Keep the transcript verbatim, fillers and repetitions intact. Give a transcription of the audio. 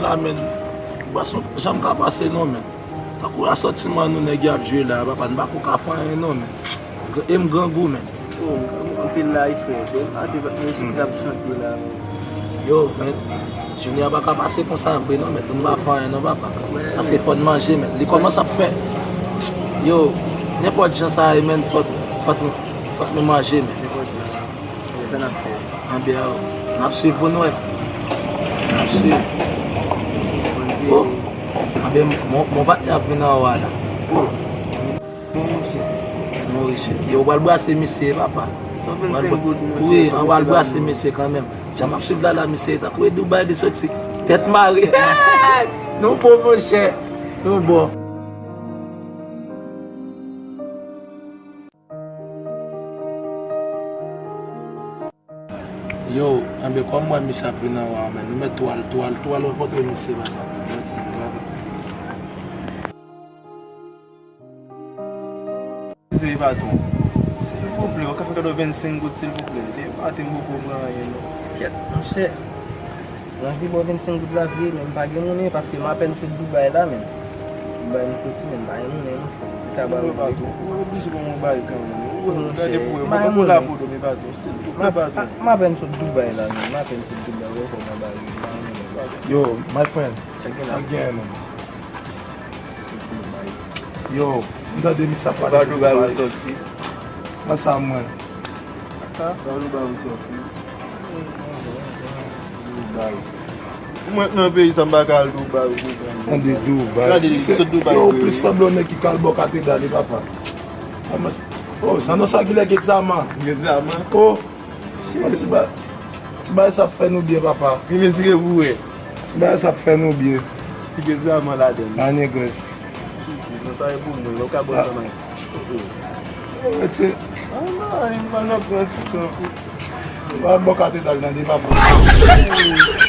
La, men, ou pa son jan m ka pase non, men. Tankou asòtiman nou nèg y ap jwe la, papa, n pa ko ka fè anyen non, men. E m grangou, men. Oh, anpil la, frè. Bon, ate, mwen sou k ap chante la, men. Yo, men, jounen an pa ka pase konsa vre non, men. Nou pa fè anyen non, papa. Paske fò n manje, men. Li kòmanse ap fè. Yo, nenpòt jan sa ye, men, fò, fò nou, fò nou manje, men. Nenpòt jan. Sa n ap fè. Anben, n ap swiv pou n wè. N ap swiv. Oh, anben, mon, mon patnè ap vin anwo a la. Oh. Bon, monchè. Bon, monchè. Yo, w pral brase misye, papa. San vennsenk goud, monchè. Wi, w pral brase misye kanmenm. Jan m ap swiv la, la, misye, tankou e Dubai, li soti. Tèt mare. Nou bon, monchè. Nou bon. Yo, anben, kòm mwen, misye ap vin anwo a, men nou mèt twal, twal, twal, rankontre misye, papa. Mèsi, papa. Mezanmi, patwon. Silvouplè, ou ka fè kado vennsenk goud, silvouplè. Depi maten, m poko pran anyen, non. Kèt, monchè. Mwen vle ba w vennsenk goud la vre, men m pa gen monnen paske m apèn sot Dubai la, men. Dubai m soti, men m pa gen monnen, non, frè. Se sa ba w. Ou oblije ban mwen bagay kanmenm. Ou gade pou mwen, mwen poko la pou ou, men patwon. Silvouplè, patwon. M apèn sot Dubai la, men. M apèn sot Dubai, ou wè kòman bagay yo. M pa gen monnen, patwon. Yo, my friend. Sa gen la. Sa gen, man. Yo, m tande misye ap pale de Dubai. Mwen sa mwen. Dubai. Mwen nan peyi sa m pa ka al Dubai, Dubai. Tande Dubai. Gade li, sot Dubai. Yo, plis sanble yon nèg ki ka al bò katedral, papa. Oh, sa non sa ki lè Gexama. Gexama. Oh. Ti ba-, ti bagay sa ap fè nou byen, papa. Li mezire pou wè. Ti bagay sa ap fè nou byen. Ti Gexama ladan. Anye grès. Non, sa e pou mwen, ou ka bwè sa nan. Mete. Ah, non, li pa nan pran ti tan. Ou pa bò katedral nan de, papa.